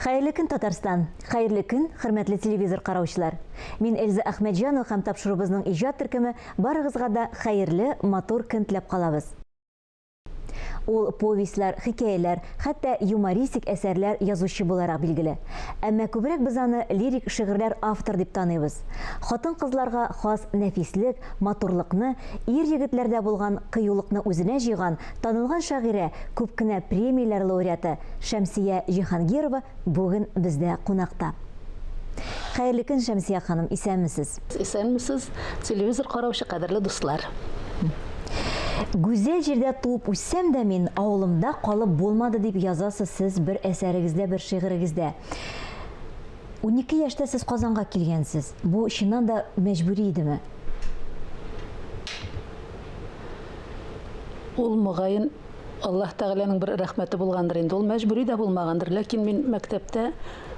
Хәерле көн, Татарстан! Хәерле көн, хөрмәтле телевизор караучылар! Мин Эльза Әхмәтҗанова һәм тапшыруыбызның иҗат төркеме барыгызга да хәерле, матур көн теләп калабыз. Ул повестьлар, хикәяләр, хәтта юмористик әсәрләр язучы буларак билгеле. Әмма күбрәк без аны лирик шигырьләр авторы дип таныйбыз. Хатын-кызларга хас нәфислек, матурлыкны, ир-егетләрдә булган кыюлыкны үзенә җыйган танылган шагыйрә, күп кенә премияләр лауреаты Шәмсия Җиһангирова бүген бездә кунакта. Хәерле көн, Шәмсия ханым, исәнмесез! Исәнмесез, телевизор караучы кадерле дуслар! Гүзәл җирдә туып үссәм дә мин, авылымда калып булмады, дип язасыз сез бер әсәрегездә, бер шигырегездә. 12 яшьтә сез Казанга килгәнсез. Бу чыннан да мәҗбүри идеме? Ул, мөгаен, Аллаһ Тәгаләнең бер рәхмәте булгандыр инде. Ул мәҗбүри дә булмагандыр. Ләкин мин мәктәптә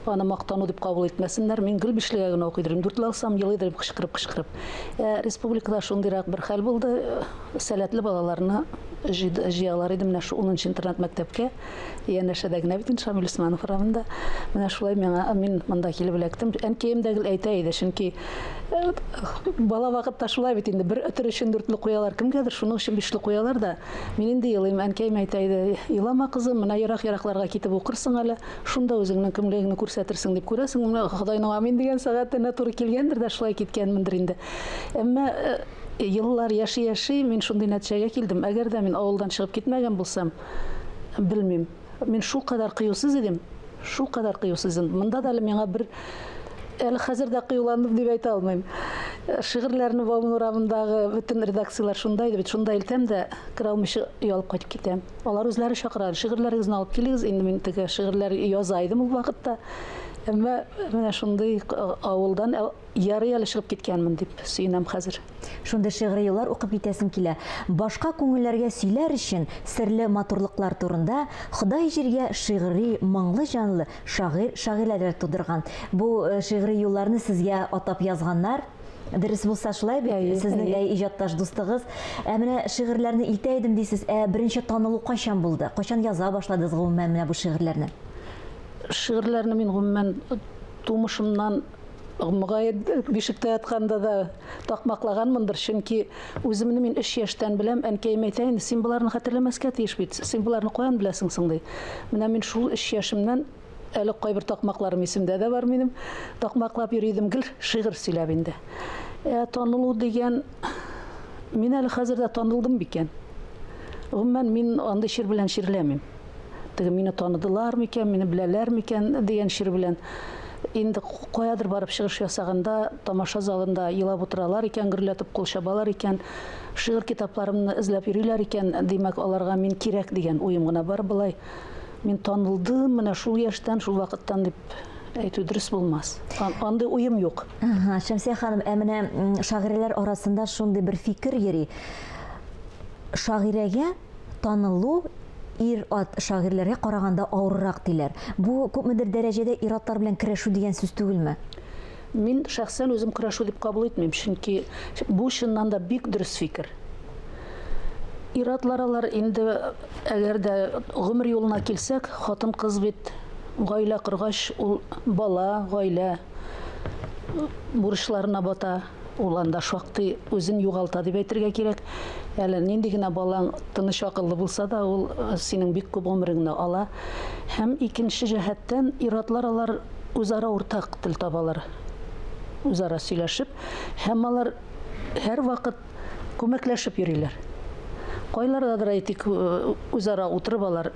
аны мактану дип кабул итмәсеннәр, мин гел бишлегә генә укый идем. Дүртле алсам, елый идем кычкырып-кычкырып. Ә республикада шундыйрак бер хәл булды. Сәләтле балаларны җыялар иде менә шул унынчы интернат мәктәпкә. Янәшәдә генә бит инде Шамил Усманов урамында. Менә шулай миңа мин монда килеп эләктем. Әнкәем дә гел әйтә иде, чөнки э, бала вакытта шулай бит инде бер өтер өчен дүртле куялар кемгәдер, шуның өчен бишле куялар да. Мин инде елыйм, әнкәем әйтә иде, елама кызым, менә ерак-еракларга китеп укырсың әле, шунда үзеңнең кемлегеңне күрсәтерсең дип күрәсең, менә Ходайның амин дигән сәгатенә туры килгәндер дә шулай киткәнмендер инде. Әмма э, еллар яши-яши мин шундый нәтиҗәгә килдем, әгәр дә мин авылдан чыгып китмәгән булсам, Белмим. Мин шулкадәр кыюсыз идем, шулкадәр кыюсыз идем. Монда да әле миңа бер әле хәзер дә кыюландым дип әйтә алмыйм. Шигырьләрне Бауман урамындагы бөтен редакцияләр шунда иде бит, шунда илтәм дә керә алмыйча оялып кайтып китәм. Алар үзләре чакыра, шигырьләрегезне алып килегез, инде мин теге шигырьләр яза идем ул вакытта. Әмма менә шундый авылдан Ярый әле чыгып киткәнмен дип сөенәм хәзер. Шундый шигъри юллар укып китәсем килә. Башка күңелләргә сөйләр өчен серле матурлыклар турында Ходай җиргә шигъри, моңлы җанлы шагыйрь шагыйрәләр тудырган. Бу шигъри юлларны сезгә атап язганнар. Дөрес булса шулай бит, Әйе, сезнең әйе. әй иҗатташ дустыгыз. Ә менә шигырьләрне илтә идем дисез, ә беренче танылу кайчан булды? Кайчан яза башладыгыз гомумән менә бу шигырьләрне? Шигырьләрне мин гомумән тумышымнан Мөгаен, бишектә ятканда да такмаклаганмындыр, чөнки үземне мин өч яшьтән беләм. Әнкәем әйтә инде, син боларны хәтерләмәскә тиеш бит, син боларны каян беләсең соң, ди. Менә мин шул өч яшемнән әле кайбер такмакларым исемдә дә бар минем. Такмаклап йөри идем, гел шигырь сөйләп инде. Ә танылу дигән, мин әле хәзер дә танылдым микән? Гомумән, мин андый чир белән чирләмим. Теге мине таныдылар микән, мине беләләр микән дигән чир белән. Инде каядыр барып чыгыш ясаганда, тамаша залында елап утыралар икән, гөрләтеп кул чабалар икән, шигырь китапларымны эзләп йөриләр икән, димәк, аларга мин кирәк дигән уем гына бар болай. Мин танылдым менә шул яшьтән, шул вакыттан дип әйтү дөрес булмас. Андый уем юк. Ага, Шәмсия ханым, ә менә шагыйрәләр арасында шундый бер фикер йөри. Шагыйрәгә Танылу ир-ат шагыйрьләргә караганда авыррак, диләр. Бу күпмедер дәрәҗәдә ир-атлар белән көрәшү дигән сүз түгелме? Мин шәхсән үзем көрәшү дип кабул итмим, чөнки бу чыннан да бик дөрес фикер. Ир-атлар алар инде, әгәр дә гомер юлына килсәк, хатын-кыз бит гаилә коргач, ул бала, гаилә бурычларына бата. Ул анда шактый үзен югалта дип әйтергә кирәк. Әле нинди генә балаң тыныч акыллы булса да, ул синең бик күп гомереңне ала. Һәм икенче җәһәттән, ир-атлар алар үзара уртак тел табалар. Үзара сөйләшеп, һәм алар һәрвакыт күмәкләшеп йөриләр. Кайлардадыр, әйтик, үзара утырып алар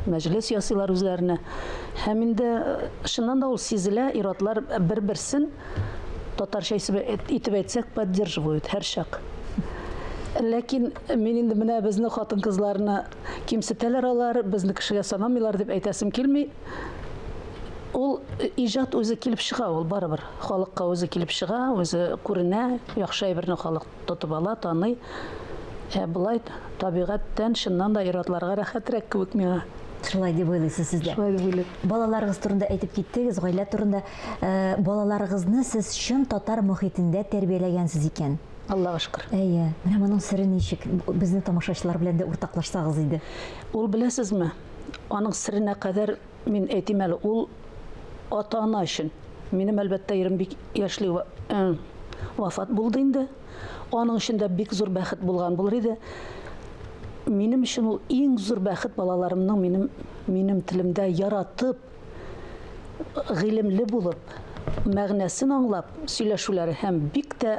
мәҗлес ясыйлар үзләренә. Һәм инде чыннан да ул сизелә, ир-атлар бер-берсен Татарча итеп әйтсәк, поддерживают һәрчак. Ләкин мин инде менә безне хатын-кызларны кимсетәләр алар, безне кешегә санамыйлар дип әйтәсем килми. Ул иҗат үзе килеп чыга ул барыбер. Халыкка үзе килеп чыга, үзе күренә, яхшы әйберне халык тотып ала, таный. Ә болай табигатьтән чыннан да ир-атларга рәхәтрәк кебек миңа. Шулай дип уйлыйсыз сез дә? Шулай дип уйлыйм. Балаларыгыз турында әйтеп киттегез, гаилә турында. Э, балаларыгызны сез чын татар мохитендә тәрбияләгәнсез икән. Аллага шөкер. Әйе. Менә моның сере ничек? Безнең тамашачылар белән дә уртаклашсагыз иде. Ул беләсезме, аның серенә кадәр мин әйтим әле, ул ата-ана өчен. Минем, әлбәттә, ирем бик яшьли вафат булды инде. Аның өчен дә бик зур бәхет булган булыр иде. Минем өчен ул иң зур бәхет балаларымның минем минем телемдә яратып, гыйлемле булып, мәгънәсен аңлап сөйләшүләре һәм бик тә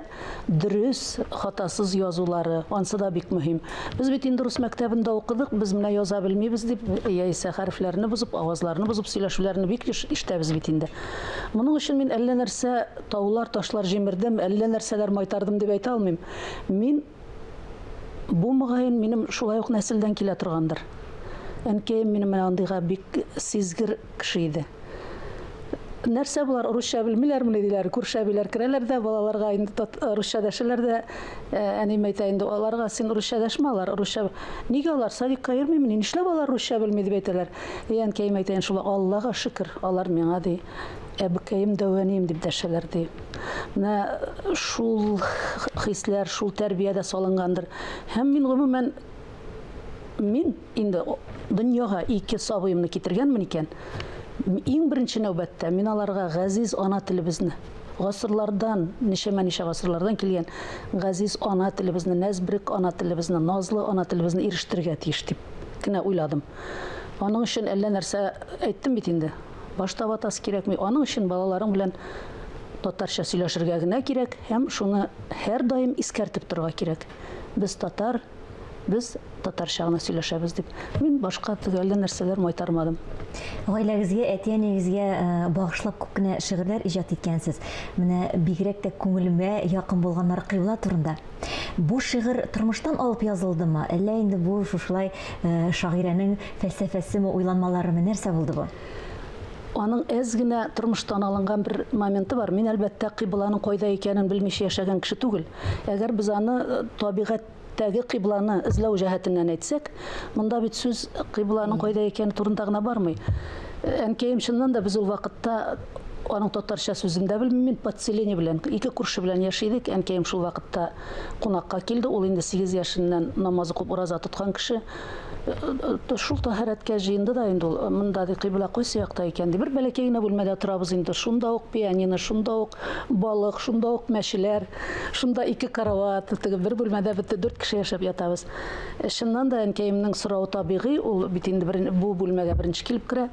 дөрес, хатасыз язулары, ансы да бик мөһим. Без бит инде рус мәктәбендә укыдык, без менә яза белмибез дип, яисә хәрефләрне бозып, авазларны бозып сөйләшүләрне бик еш ишетәбез бит инде. Моның өчен мин әллә нәрсә таулар, ташлар җимердем, әллә нәрсәләр майтардым дип әйтә алмыйм. Мин Бу, мөгаен, минем шулай ук нәселдән килә торгандыр. Әнкәем минем менә андыйга бик сизгер кеше иде. Нәрсә болар, русча белмиләрмени, диләр. Күрше әбиләр керәләр дә, балаларга инде тат, русча дәшәләр дә, э, әнием әйтә инде, аларга син русча дәшмә, алар русча. Нигә алар садикка йөрмимени, нишләп алар русча белми дип әйтәләр. И әнкәем әйтә инде шулай, Аллага шөкер, алар миңа ди, әбекәем, дәү әнием дип дәшәләр ди. Менә шул хисләр, шул тәрбия дә салынгандыр. Һәм мин гомумән мин инде дөньяга ике сабыемны китергәнмен икән, иң беренче нәүбәттә мин аларга газиз ана телебезне, гасырлардан, ничәмә-ничә гасырлардан килгән газиз ана телебезне, нәзберек ана телебезне, назлы ана телебезне ирештерергә тиеш дип кенә уйладым. Аның өчен әллә нәрсә әйттем бит инде. Баш та ватасы кирәкми. Аның өчен балаларың белән татарча сөйләшергә генә кирәк һәм шуны һәрдаим искәртеп торырга кирәк. Без татар, без татарча гына сөйләшәбез дип. Мин башка төгәлле нәрсәләр майтармадым. Гаиләгезгә, әти-әниегезгә багышлап күп кенә шигырьләр иҗат иткәнсез. Менә бигрәк тә күңелемә якын булганнары кыйбла турында. Бу шигырь тормыштан алып язылдымы, әллә инде бу шушылай шагыйрәнең фәлсәфәсеме, уйланмаларымы, нәрсә булды бу? Аның әз генә тормыштан алынган бер моменты бар. Мин, әлбәттә, кыйбланың кайда икәнен белмичә яшәгән кеше түгел. Әгәр без аны табигатьтәге кыйбланы эзләү җәһәтеннән әйтсәк, монда бит сүз кыйбланың кайда икәне турында гына бармый. Әнкәем чыннан да без ул вакытта аның татарча сүзен дә белмим, мин подселение белән, ике күрше белән яши идек. Әнкәем шул вакытта кунакка килде. Ул инде 8 яшеннән намаз укып ураза тоткан кеше. Шул таһәрәткә җыенды да инде ул. Монда ди кыйбла кайсы якта икән ди. Бер бәләкәй генә бүлмәдә торабыз инде. Шунда ук пианино, шунда ук балык, шунда ук мәчеләр, шунда ике карават. Теге бер бүлмәдә бетте дүрт кеше яшәп ятабыз. Чыннан да әнкәемнең соравы табигый, ул бит инде бер, бу бүлмәгә беренче килеп керә.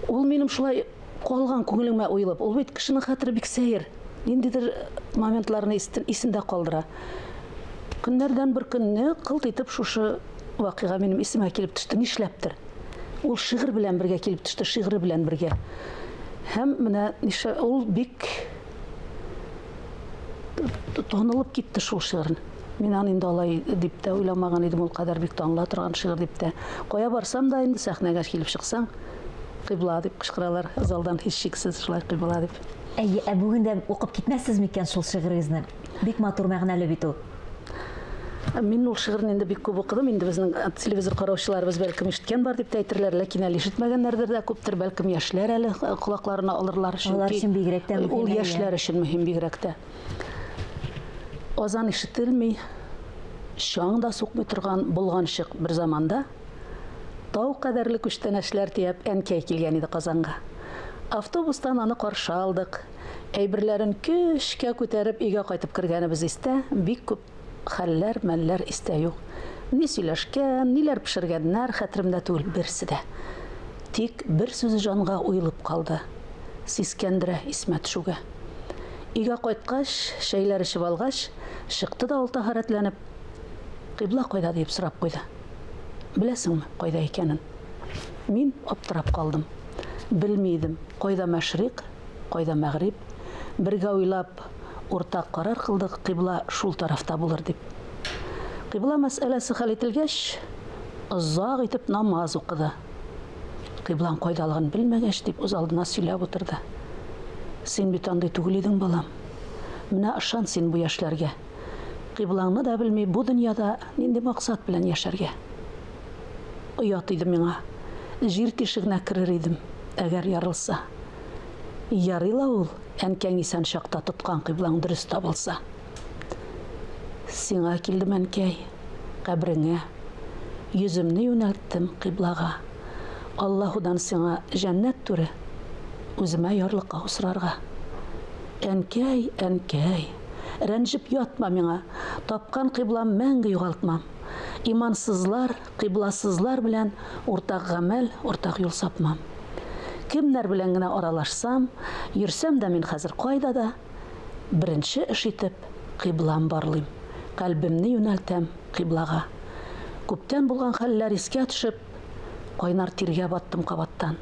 Ул минем шулай калган күңелемә уелып. Ул бит кешенең хәтере бик сәер. Ниндидер моментларны исендә калдыра. Көннәрдән бер көнне кылт итеп шушы вакыйга минем исемә килеп төште. Нишләптер? Ул шигырь белән бергә килеп төште, шигыре белән бергә. Һәм менә нишләп ул бик танылып китте шул шигырь. Мин аны инде алай дип тә уйламаган идем, ул кадәр бик таныла торган шигырь дип тә. Кая барсам да инде сәхнәгә килеп чыксаң, кыйбла дип кычкыралар залдан һичшиксез шулай кыйбла дип. Әйе, ә бүген дә укып китмәссез микән шул шигырегезне? Бик матур, мәгънәле бит ул. Мин ул шигырьне инде бик күп укыдым. Инде безнең э, телевизор караучыларыбыз бәлкем ишеткән бар дип тә әйтерләр, ләкин әле ишетмәгәннәрдер дә күптер, бәлкем яшьләр әле э, колакларына алырлар. Чөнки Алар өчен бигрәк тә мөһим. Ул яшьләр өчен мөһим бигрәк тә. Азан ишетелми, чаң да сукмый торган болганчык бер заманда тау кадәрле күчтәнәчләр төяп әнкәй килгән иде Казанга. Автобустан аны каршы алдык. Әйберләрен көчкә күтәреп өйгә кайтып кергәнебез истә, бик күп хәлләр, мәлләр истә юк. Ни сөйләшкән, ниләр пешергәннәр, хәтеремдә түгел берсе дә. Тик бер сүзе җанга уелып калды. Сискәндерә исемә төшүгә. Өйгә кайткач, чәйләр эчеп алгач, чыкты да ул тәһарәтләнеп, Кыйбла кайда диеп сорап куйды. Беләсеңме, кайда икәнен? Мин аптырап калдым. Белми идем, кайда мәшрикъ, кайда мәгъриб. Бергә уйлап, уртак карар кылдык, кыйбла шул тарафта булыр дип. Кыйбла мәсьәләсе хәл ителгәч, озак итеп намаз укыды. Кыйблаң кайдалыгын белмәгәч, дип үзалдына сөйләп утырды. Син бит андый түгел идең, балам. Менә ышан син бу яшьләргә. Кыйблаңны да белми бу дөньяда нинди максат белән яшәргә? Оят иде миңа. Җир тишегенә керер идем, әгәр ярылса. Ярый ла ул, әнкәң исән чакта тоткан кыйблаң дөрес табылса. Сиңа килдем, әнкәй, кабреңә. Йөземне юнәлттем кыйблага. Аллаһудан сиңа җәннәт түре. Үземә ярлыкау сорарга. Әнкәй, әнкәй, рәнҗеп ятма миңа, Тапкан кыйблам мәңге югалтмам. Имансызлар, кыйбласызлар белән Уртак гамәл, уртак юл сапмам. Кемнәр белән генә аралашсам, Йөрсәм дә мин хәзер кайда да, Беренче эш итеп кыйблам барлыйм, Кальбемне юнәлтәм кыйблага. Күптән булган хәлләр искә төшеп, Кайнар тиргә баттым кабаттан.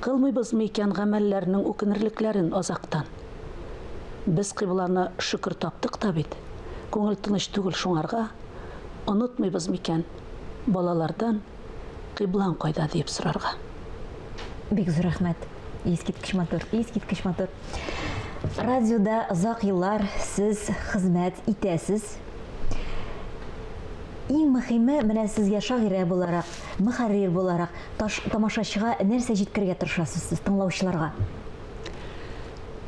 Кылмыйбызмы икән гамәлләрнең Үкенерлекләрен азактан? Без кыйбланы шөкер таптык та бит, Күңел тыныч түгел шуңарга, Онытмыйбыз микән балалардан Кыйблаң кайда диеп сорарга? Бик зур рәхмәт. Искиткеч матур, искиткеч матур. Радиода озак еллар сез хезмәт итәсез. Иң мөхиме, менә сезгә шагыйрә буларак, мөхәррир буларак, таш, тамашачыга нәрсә җиткерергә тырышасыз сез, тыңлаучыларга?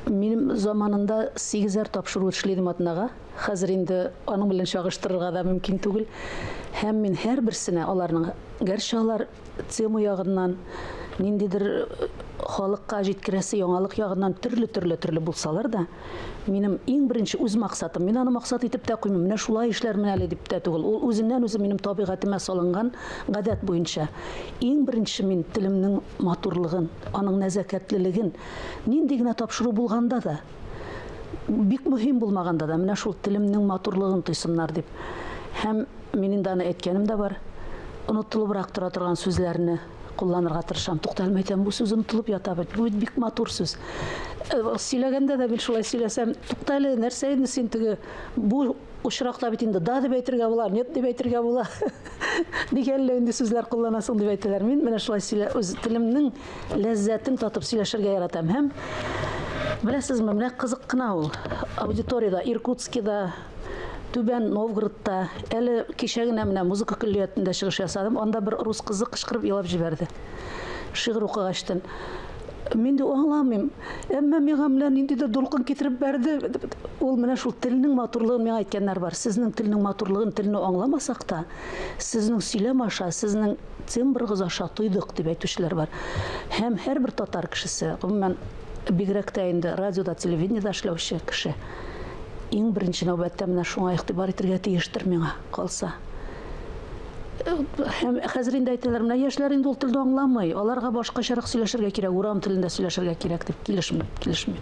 Минем заманында сигезәр тапшыру эшли идем атнага. Хәзер инде аның белән чагыштырырга да мөмкин түгел. Һәм мин һәрберсенә аларның, гәрчә алар тема ягыннан, ниндидер э, халыкка җиткерәсе яңалык ягыннан төрле-төрле төрле булсалар да, минем иң беренче үз максатым, мин аны максат итеп тә куймыйм, менә шулай эшләрмен әле дип тә түгел. Ул үзеннән-үзе минем табигатемә салынган гадәт буенча. Иң беренче мин телемнең матурлыгын, аның нәзакәтлелеген, нинди генә тапшыру булганда да, бик мөһим булмаганда да, менә шул телемнең матурлыгын тойсыннар дип. Һәм мин инде аны әйткәнем дә бар, онытылыбрак тора торган сүзләрне кулланырга тырышам. Туктале, әйтәм, бу сүз онытылып ята бит, бу бит бик матур сүз. Э, сөйләгәндә дә мин шулай сөйләсәм, туктале, нәрсә инде син теге, бу очракта бит инде да дип әйтергә була, нет дип әйтергә була. Нигә әллә инде сүзләр кулланасың дип әйтәләр. Мин менә шулай сөйлә, үз телемнең ләззәтен татып сөйләшергә яратам. Һәм беләсезме, менә кызык кына ул. Аудиториядә, Иркутскида, Түбән Новгородта, әле кичә генә менә музыка көллиятендә чыгыш ясадым. Анда бер рус кызы кычкырып елап җибәрде. Шигырь укыгачтын. Мин дә аңламыйм. Әмма миңа менә ниндидер дулкын китереп бәрде. Ул менә шул телнең матурлыгын миңа әйткәннәр бар. Сезнең телнең матурлыгын телне аңламасак та, сезнең сөйләм аша, сезнең тембрыгыз аша тойдык дип әйтүчеләр бар. Һәм һәрбер татар кешесе, гомумән, бигрәк тә инде радиода, телевидениедә эшләүче кеше, иң беренче нәүбәттә менә шуңа игътибар итергә тиештер миңа калса. Һәм хәзер инде әйтәләр, менә яшьләр инде ул телне аңламый, аларга башкачарак сөйләшергә кирәк, урам телендә сөйләшергә кирәк дип килешмим, килешмим.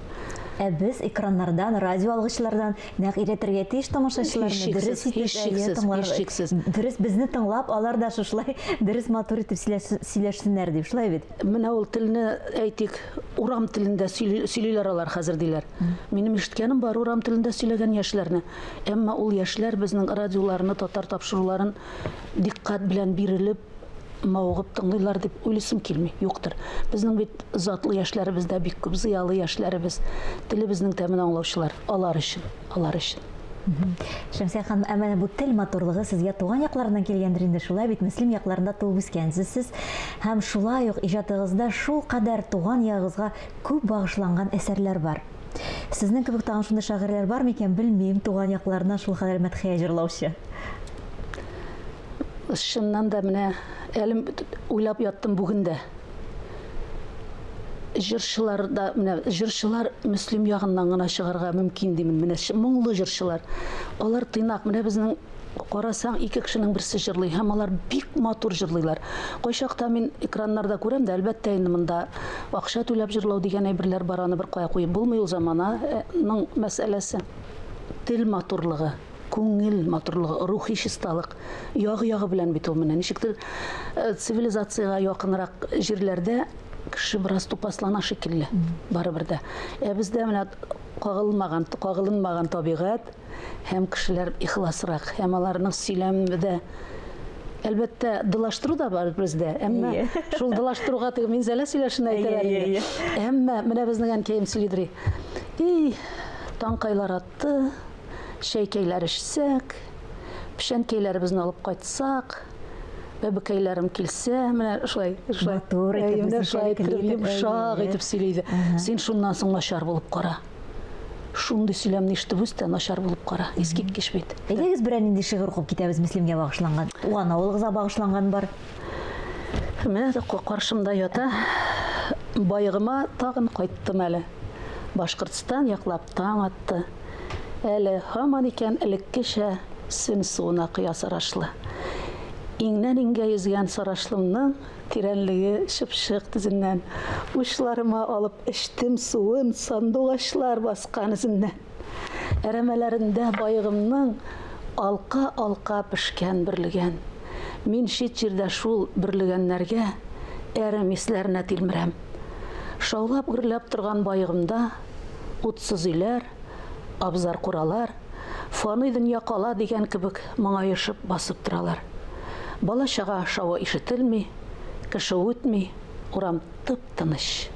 Ә без экраннардан, радио алгычлардан нәкъ өйрәтергә тиеш тамашачыларны дөрес итеп, һичшиксез, һичшиксез. Дөрес безне тыңлап, алар да шушылай дөрес матур итеп сөйләшсеннәр дип, шулай бит? Менә ул телне, әйтик, урам телендә сөйлиләр алар хәзер диләр. Минем ишеткәнем бар урам телендә сөйләгән яшьләрне. Әмма ул яшьләр безнең радиоларны, татар тапшыруларын дикъкать белән бирелеп, мавыгып тыңлыйлар дип уйлыйсым килми. Юктыр. Безнең бит затлы яшьләребез дә бик күп, зыялы яшьләребез, телебезнең тәмен аңлаучылар. Алар өчен, алар өчен. Шәмсия ханым, ә менә бу тел матурлыгы сезгә туган якларыннан килгәндер инде, шулай бит? Мөслим якларында туып үскәнсез сез. Һәм шулай ук иҗатыгызда шулкадәр туган ягыгызга күп багышланган әсәрләр бар. Сезнең кебек тагын шундый шагыйрьләр бар микән, белмим, туган якларына шулкадәр мәдхия җырлаучы. Чыннан да менә әле уйлап яттым бүген дә. Җырчылар да, менә җырчылар Мөслим ягыннан гына чыгарга мөмкин димен. Менә моңлы җырчылар. Алар тыйнак. Менә безнең карасаң, ике кешенең берсе җырлый һәм алар бик матур җырлыйлар. Кайчакта мин экраннарда күрәм дә, әлбәттә инде монда акча түләп җырлау дигән әйберләр бар, аны беркая куеп булмый, ул замананың мәсьәләсе. Тел матурлыгы, күңел матурлыгы, рухи чисталык ягы-ягы белән бит ул менә ничектер э, цивилизациягә якынрак җирләрдә кеше бераз тупаслана шикелле барыбер дә. Ә бездә менә кагылмаган, кагылынмаган табигать, Һәм кешеләр ихласрак, һәм аларның сөйләме дә Әлбәттә, дылаштыру да бар бездә, әмма шул дылаштыруга теге Минзәлә сөйләшен әйтәләр инде. Әмма менә безнең әнкәем сөйлидер. И, таңкайлар атты, чәйкәйләр эчсәк, печәнкәйләребезне алып кайтсак, бәбекәйләрем килсә, менә шулай, шулай. Матур итеп, менә шулай итеп, йомшак итеп сөйли иде. Син шуннан соң начар булып кара. Шундый сөйләмне ишетеп үс тә, начар булып кара. Искиткеч бит. Әйдәгез, берәр нинди шигырь укып китәбез Мөслимгә багышланган. Туган авылыгызга багышланган бар. Менә каршымда ята. Баегыма тагын кайттым әле. Башкортстан яклап таң атты. Әле һаман икән элеккечә Сөн суына коя Сарашлы. Иңнән-иңгә йөзгән Сарашлымның Тирәнлеге чыпчык тезеннән. Учларыма алып эчтем суын Сандугачлар баскан эзеннән. Әрәмәләрендә Баегымның Алка-алка пешкән бөрлегән. Мин чит җирдә шул бөрлегәннәргә Әрем исләренә тилмерәм. Шаулап-гөрләп торган Баегымда Утсыз өйләр, абзар-куралар, Фаный дөнья кала дигән кебек моңаешып басып торалар. Бала-чага шавы ишетелми, кеше үтми, урам тып-тыныч.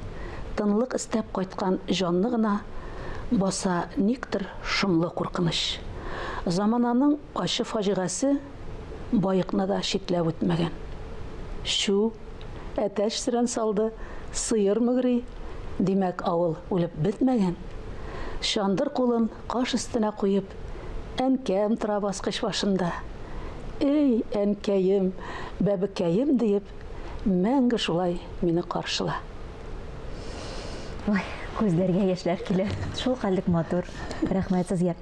Тынлык эстәп кайткан җанны гына баса никтер шомлы куркыныч. Замананың ачы фаҗигасе Баекны да читләп үтмәгән. Чү, әтәч сөрән салды, сыер мөгри, димәк, авыл үлеп бетмәгән. Чандыр кулын каш өстенә куеп, әнкәм тора баскыч башында. Эй, әнкәем, бәбекәем диеп, мәңге шулай мине каршыла. Ой, күзләргә яшьләр килә. Шул хәллек матур. Рәхмәт сезгә.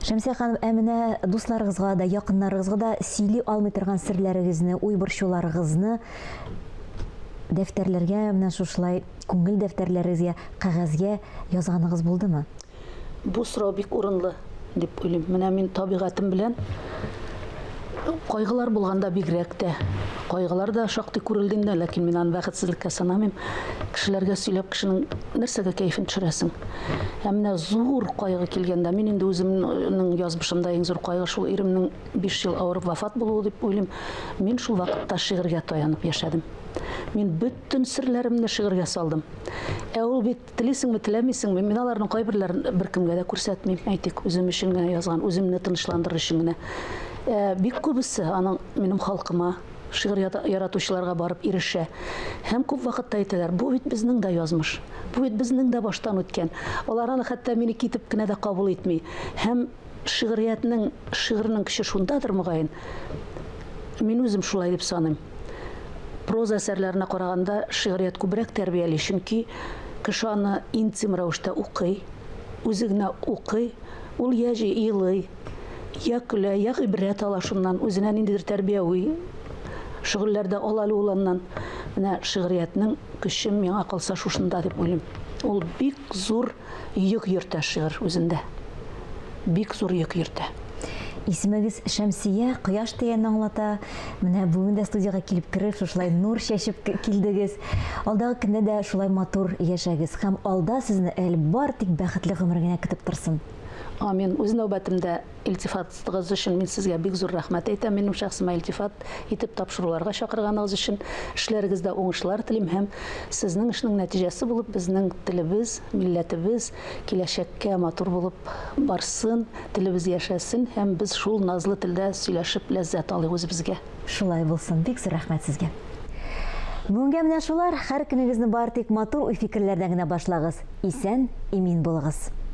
Шәмсия ханым, ә менә дусларыгызга да, якыннарыгызга да сөйли алмый торган серләрегезне, уй-борчуларыгызны дәфтәрләргә, менә шушылай күңел дәфтәрләрегезгә, кәгазьгә язганыгыз булдымы? Бу сорау бик урынлы дип уйлыйм. Менә мин табигатем белән кайгылар булганда бигрәк тә. Кайгылар да шактый күрелде инде, ләкин мин аны бәхетсезлеккә санамыйм. Кешеләргә сөйләп кешенең нәрсәгә кәефен төшерәсең? Ә менә зур кайгы килгәндә, мин инде үземнең язмышымда иң зур кайгы шул иремнең 5 ел авырып вафат булуы дип уйлыйм. Мин шул вакытта шигырьгә таянып яшәдем. Мин бөтен серләремне шигырьгә салдым. Ә ул бит Телисеңме, теләмисеңме, мин аларның кайберләрен беркемгә дә күрсәтмим, әйтик, үзем өчен генә язган, үземне тынычландырыр өчен генә. Ә, бик күбесе аның минем халкыма, шигырь яратучыларга барып ирешә. Һәм күп вакытта әйтәләр, бу бит безнең дә язмыш, бу бит безнең дә баштан үткән. Алар аны хәтта мине китеп кенә дә кабул итми. Һәм шигъриятнең, шигырьнең көче шундадыр, мөгаен. Мин үзем шулай дип саныйм. Проза әсәрләренә караганда шигърият күбрәк тәрбияли, чөнки кеше аны интим рәвештә укый, үзе генә укый, ул я елый, я көлә, я гыйбрәт ала шуннан, үзенә ниндидер тәрбияви шөгыльләр дә ала әле ул аннан. Менә шигъриятнең көче миңа калса шушында дип уйлыйм. Ул бик зур Йөк йөртә шигырь үзендә. Бик зур йөк йөртә. Исемегез Шәмсия, кояш дигәнне аңлата. Менә бүген дә студиягә килеп кереп, шушылай нур чәчеп килдегез. Алдагы көндә дә шулай матур яшәгез һәм алда сезне әле бары тик бәхетле гомер генә көтеп торсын. Амин. Үз нәүбәтемдә Илтифатыгыз өчен мин сезгә бик зур рәхмәт әйтәм. Минем шәхсемә илтифат итеп тапшыруларга чакырганыгыз өчен. Эшләрегездә уңышлар телим һәм сезнең эшнең нәтиҗәсе булып безнең телебез, милләтебез киләчәккә матур булып барсын, телебез яшәсен һәм без шул назлы телдә сөйләшеп ләззәт алыйк үзебезгә. Шулай булсын. Бик зур рәхмәт сезгә. Бүгенгә менә шулар. Һәр көнегезне бары тик матур уй-фикерләрдән генә башлагыз. Исән, имин булыгыз.